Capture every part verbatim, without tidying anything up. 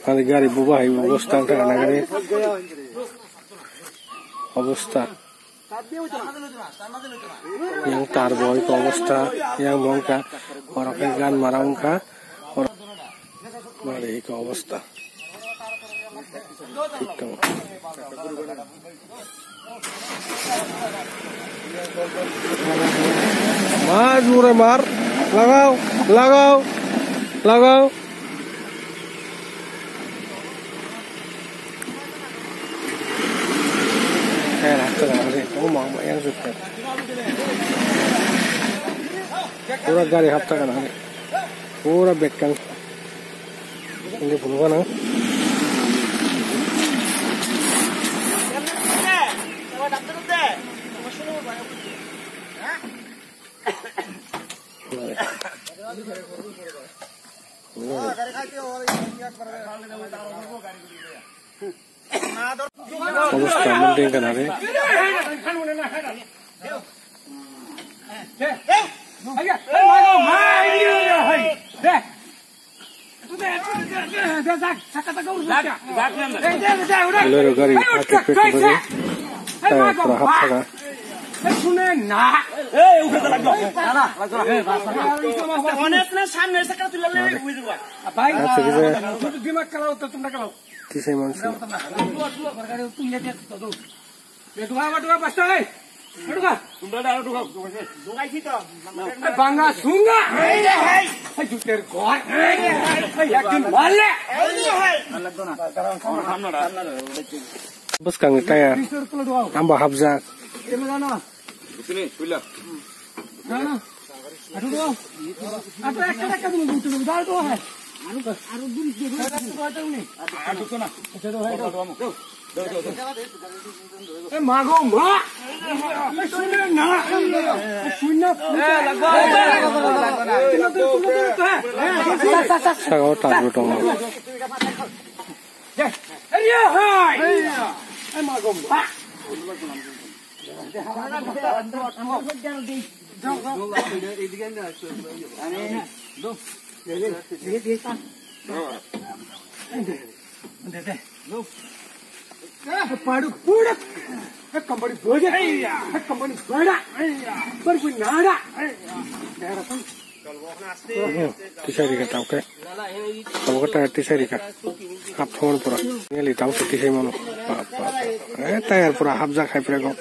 Ani gari buba hai obosta wngkha ani gari. Obosta. Yang tar bo hai obosta, yang bo wngkha. Oro khe gan mara wngkha. Oro gari hai obosta. Thik tongo. Mar, jure mar. Lagao, lagao, lagao. Eh, rasta gana re. Oh, mama, yang jutta. Pura gari hapta gana re. Pura bekkang. Ini puluh mana? Obosta munding kana re. Bolero gari hati pek kore. Tayar pura hap thaka. Tisai mansi. Banga sunga. Hai juter gor. Hai yakin male. Bwskangni taya amba hapjak. Mago ma. Sune na. Sune. Sagao tango tongo. Mago ma. Paduk pudak. Ek company boja. Ek company bada. Bar pun nada. Tisai rika tau ke. Tau ke tayar tisai rika. Hap thon pura. Neli tau se tisai mano. Bap, bap, bap. Eh, tayar pura hap jak hai pura go.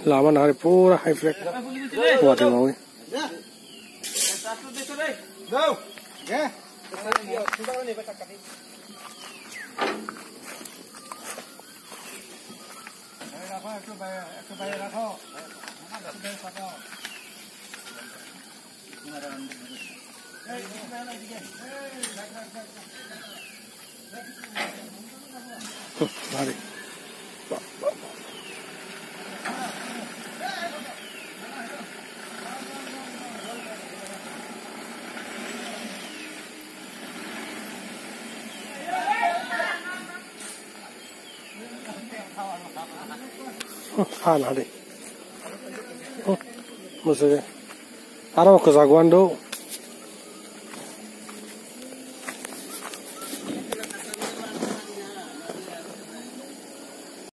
Lama nari pura high flag. Wati mawi. Hala de. Musuge. Aro kwchak wando.